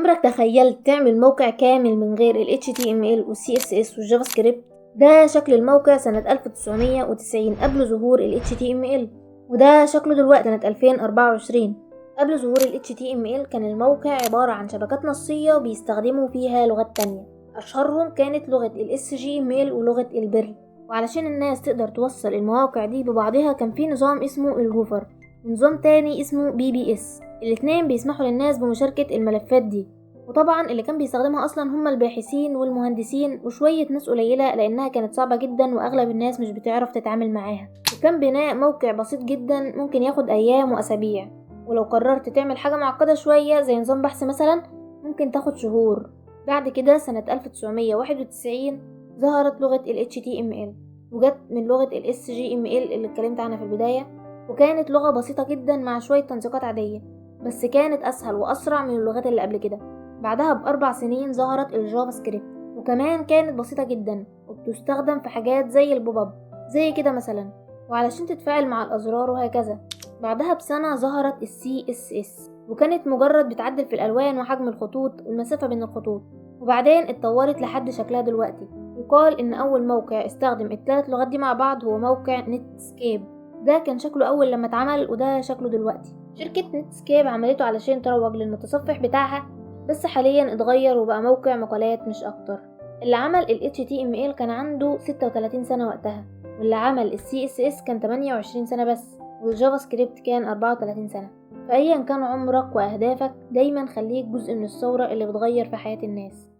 عمرك تخيلت تعمل موقع كامل من غير ال HTML وال CSS وال JavaScript؟ ده شكل الموقع سنة 1990 قبل ظهور ال HTML، وده شكله دلوقتي سنة 2024. قبل ظهور ال HTML كان الموقع عبارة عن شبكات نصية بيستخدموا فيها لغات تانية، أشهرهم كانت لغة ال SGML ولغة ال Perl. وعلشان الناس تقدر توصل المواقع دي ببعضها كان في نظام اسمه ال Gopher ونظام تاني اسمه BBS. الاتنين بيسمحوا للناس بمشاركة الملفات دي، وطبعا اللي كان بيستخدمها اصلا هم الباحثين والمهندسين وشوية ناس قليلة، لانها كانت صعبة جدا واغلب الناس مش بتعرف تتعامل معاها. وكان بناء موقع بسيط جدا ممكن ياخد ايام واسابيع، ولو قررت تعمل حاجة معقدة شوية زي نظام بحث مثلا ممكن تاخد شهور. بعد كده سنة 1991 ظهرت لغة ال HTML، وجت من لغة ال SGML اللي اتكلمت عنها في البداية، وكانت لغة بسيطة جدا مع شوية تنسيقات عادية، بس كانت أسهل وأسرع من اللغات اللي قبل كده. بعدها ب4 سنين ظهرت ال JavaScript، وكمان كانت بسيطة جدا وبتستخدم في حاجات زي ال pop up زي كده مثلا، وعلشان تتفاعل مع الأزرار وهكذا. بعدها بسنة ظهرت ال CSS، وكانت مجرد بتعدل في الألوان وحجم الخطوط والمسافة بين الخطوط، وبعدين اتطورت لحد شكلها دلوقتي. يقال إن أول موقع استخدم ال3 لغات دي مع بعض هو موقع Netscape. ده كان شكله أول لما اتعمل وده شكله دلوقتي. شركة Netscape عملته علشان تروج للمتصفح بتاعها، بس حاليا اتغير وبقى موقع مقالات مش أكتر. اللي عمل ال HTML كان عنده 36 سنة وقتها، واللي عمل ال CSS كان 28 سنة بس، وال JavaScript كان 34 سنة. فأيا كان عمرك وأهدافك دايما خليك جزء من الثورة اللي بتغير في حياة الناس.